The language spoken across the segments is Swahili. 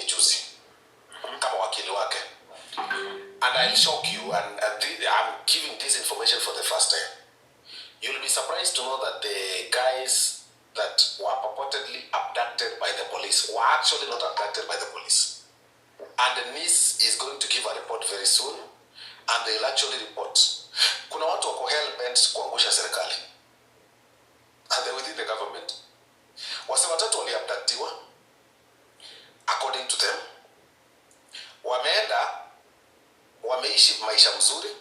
Juzi kama wakili wake, and I'll shock you, and I'm giving this information for the first time. You'll be surprised to know that the guys that were purportedly abducted by the police were actually not abducted by the police, and the NIS is going to give a report very soon, and they'll actually report kuna watu wako hell bent kuangusha serikali, and they're within the government. Wase watatu waliabductiwa, according to them. Wameenda, wameishi maisha mzuri,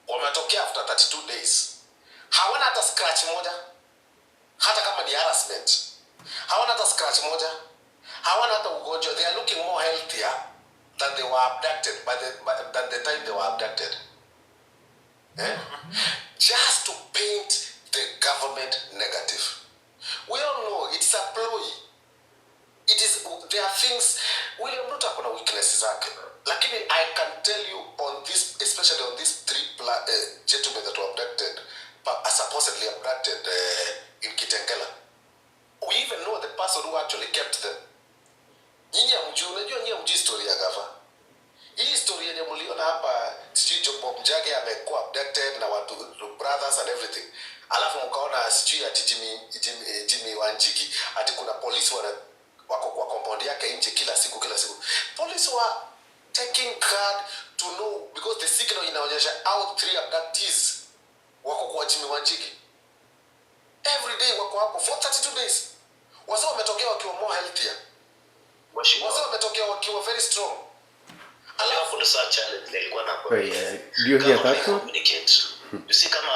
wametokea after 32 days, hawana hata scratch moja, hata kama ni harassment, hawana hata scratch moja, hawana hata ugonjwa. They are looking more healthier than they were abducted by the, than the time they were abducted, eh? Just to paint the government negative. We all know it's a ploy. It is, there are things, William Ruto akona weaknesses zake, lakini I can tell you on this, especially on these three gentlemen that were abducted, but supposedly abducted in Kitengela, we even know the person who actually kept them. Nyinyi hamjui. Unajua nyinyi hamjui story ya gava. Hii story yenye mliona hapa, sijui Bob Njagi amekuwa abducted na watu brothers and everything, alafu mkaona sijui ati Jimmy Wanjigi, ati kuna polisi wako kwa compound yake nje kila siku, kila siku. Police were taking guard to know because the signal inaonyesha out three abductees wako kwa Jimmy Wanjigi every day, wako hapo for 32 days. Wase wametokea wakiwa more healthier. Mheshimiwa, Wase wametokea wakiwa very strong. Alafu hapo ndo saa challenge nilikuwa nakwambia. Wait, do you hear Kama that one? Communicate. You see, kama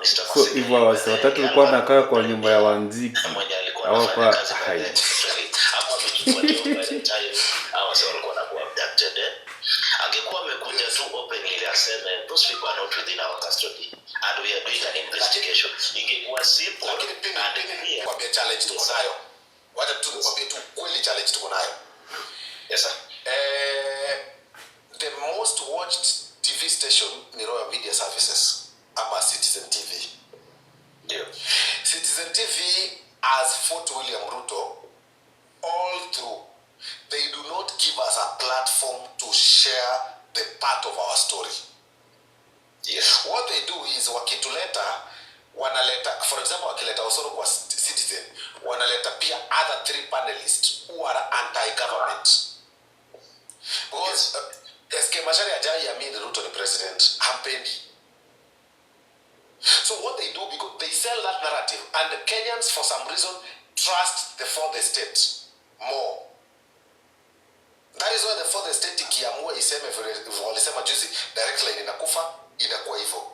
Mr. So Masekeli, hivyo wase watatu walikuwa wanakaa kwa nyumba ya Wanjigi. Mwenye alikuwa Hawakuwa anafanya kazi by hai. the actually hapo amechukua job by the time hawa wase walikuwa wanakuwa abducted, eh. Angekuwa amekuja tu openly aseme, "Those people are not within our custody and we are doing an investigation," ingekuwa simple Lakini Pini, and Pini, clear. Kwambia challenge tuko nayo. Wacha tu nikwambie tu kweli challenge tuko nayo. Yes, sir. The most watched TV station ni Royal Media Services ama Citizen TV. Ndio. Citizen TV has fought William Ruto all through. They do not give us a platform to share the part of our story. What they do is wakituleta, wanaleta, for example, wakileta Osoro kwa Citizen, wanaleta pia other three panelists who are anti-government. Because SK Macharia hajai amini Ruto ni president, hampendi. So what they do, because they sell that narrative, and the Kenyans for some reason trust the fourth estate more. That is why the fourth estate ikiamua iseme vile walisema juzi, Direct Line inakufa, inakuwa hivyo.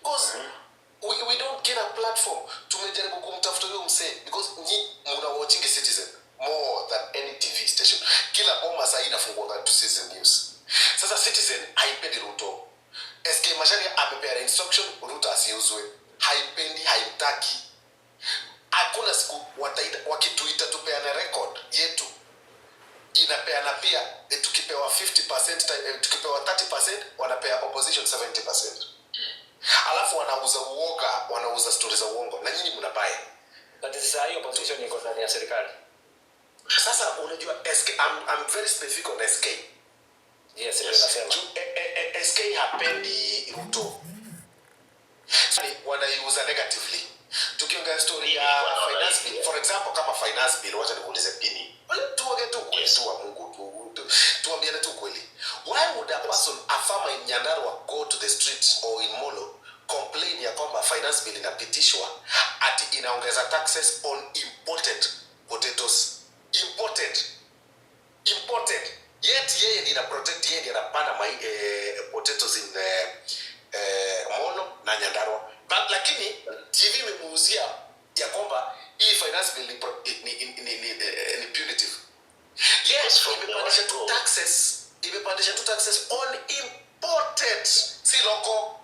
Because we don't get a platform. Tumejaribu kumtafuta huyo msee because nyi mna watching Citizen more than any TV station. Kila boma sahii inafungua to Citizen News. Sasa Citizen haipendi Ruto. SK Macharia amepeana instruction Ruto asiuzwe. Haipendi, haimtaki. Hakuna siku wataita, wakituita tupeane record yetu, inapeana pia, tukipewa 50%, tukipewa 30%, wanapea opposition 70%, alafu wanauza uoga, wanauza stori za uongo na nyinyi mnabuy. But sasa hiyo opposition iko ndani ya serikali. Sasa unajua SK, I'm very specific on SK. Yes, ndio nasema. Juu, SK hapendi Ruto. Sasa, wanaiuza negatively. Tukiongea story ya finance bill, for example, kama finance bill, wacha nikuulize, Pini. Tuongee tu kweli tu wa Mungu, tuambiane tu kweli. Why would a person, a farmer in Nyandarua, go to the street or in Molo, complain ya kwamba finance bill inapitishwa ati inaongeza taxes on imported potatoes? Imported, imported. Yet yeye ndiye ina protect, yeye ndiye anapanda potatoes in Molo na Nyandarua. But lakini TV imemuuzia ya kwamba hii finance bill ni, pro- ni punitive. Yes, From the imepandisha tu word go. taxes, imepandisha tu taxes on imported, si local,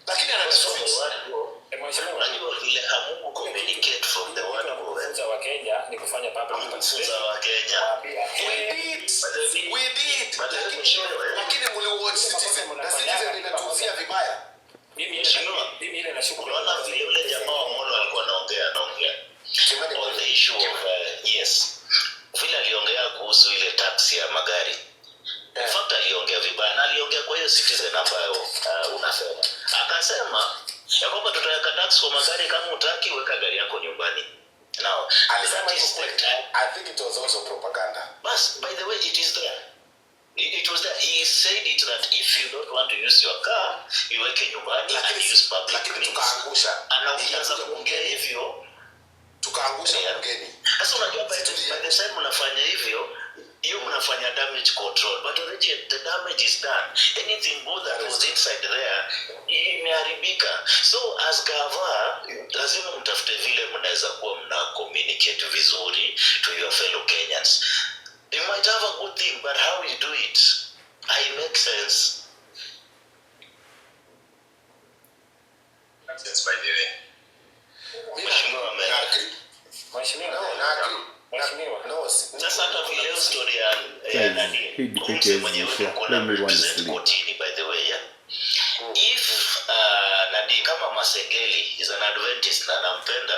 lakini ana From the tweet. Word go. Eh, mheshimiwa, Unajua vile hamuku communicate from the word go, eh? Kufunza Wakenya ni kufanya public Hamkufunza participation. Wakenya. Waambia, We hey, did. We did. But Lakini mheshimiwa, eh? lakini mliwatch Citizen na Citizen inatuuzia vibaya. Mimi ile Mheshimiwa, mimi ile nashuku. Unaona vile ule jamaa wa Molo alikuwa anaongea Kimani. on the issue of, yes, vile aliongea kuhusu ile tax. tax ya magari. In fact, aliongea vibaya na aliongea kwa hiyo Citizen ambayo unasema. Akasema ya kwamba tutaweka tax kwa magari, kama utaki weka gari yako nyumbani. Now, Alisema that hivyo is the kweli? time. I think it was also propaganda. Bas, by the way, it is there. It was there. He said it that if you don't want to use your car, iweke nyumbani and Lakini use public lakini means. tukaangusha. Na ukianza Ikakuja kuongea bungeni. hivyo, Tukaangusha bungeni. Sasa unajua by the time mnafanya hivyo, hiyo mnafanya damage control, but already the damage is done. Anything good that That is was inside there imeharibika. So as gava, lazima mtafute vile mnaweza kuwa mna communicate vizuri to your fellow Kenyans. You might have a good thing, but how you do it, I make sense. Sense, by the way. Mimi Mheshimiwa na agree. Mheshimiwa. No, na agree. Mheshimiwa. No, Sasa hata vile story ya Guys, nani, hii debate Mzee mwenyewe haiwezi isha. tulikuwa Let me na go and represent sleep. kotini, by the way, yeah? If nani kama Masengeli is an Adventist na nampenda,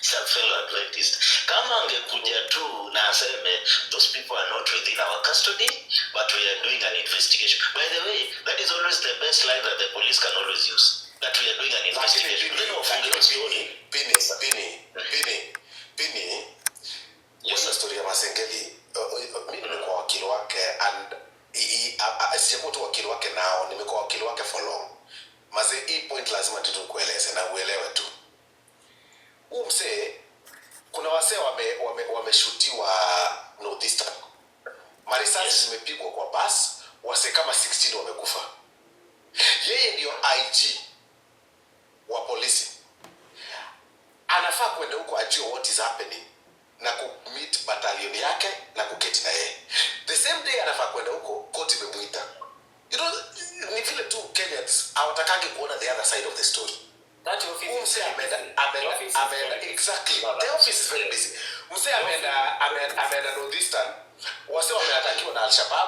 is a fellow Adventist, kama angekuja tu na aseme those people are not within our custody, but we are doing an investigation. By the way, that is always the best line that the police can always use, that we are doing an Lakini investigation, Pini, then wafunge lakini story. Pini, Pini, Pini, Pini, Yes, hiyo sir. story ya Masengeli, mi nimekuwa wakili wake and sijakuwa tu wakili wake nao, nimekuwa wakili wake for long. Mazee, hii point lazima tu tukueleze na uelewe tu. Huu msee, kuna wasee wameshutiwa Northeastern. Marisasi zimepigwa kwa bus, wasee kama 16 wamekufa. Yeye ndio IG wa polisi, anafaa kwenda huko ajue what is happening na kumeet battalion yake na kuketi na yeye. The same day anafaa kwenda huko, court imemuita. Ni vile tu Kenyans hawatakangi kuona the other side of the story. That office Huyu is msee very ameenda busy. The ameenda office is ameenda very busy. Exactly. Baba. The office is very busy. Msee ameenda Northeastern, wase wameatakiwa na Al-Shabaab.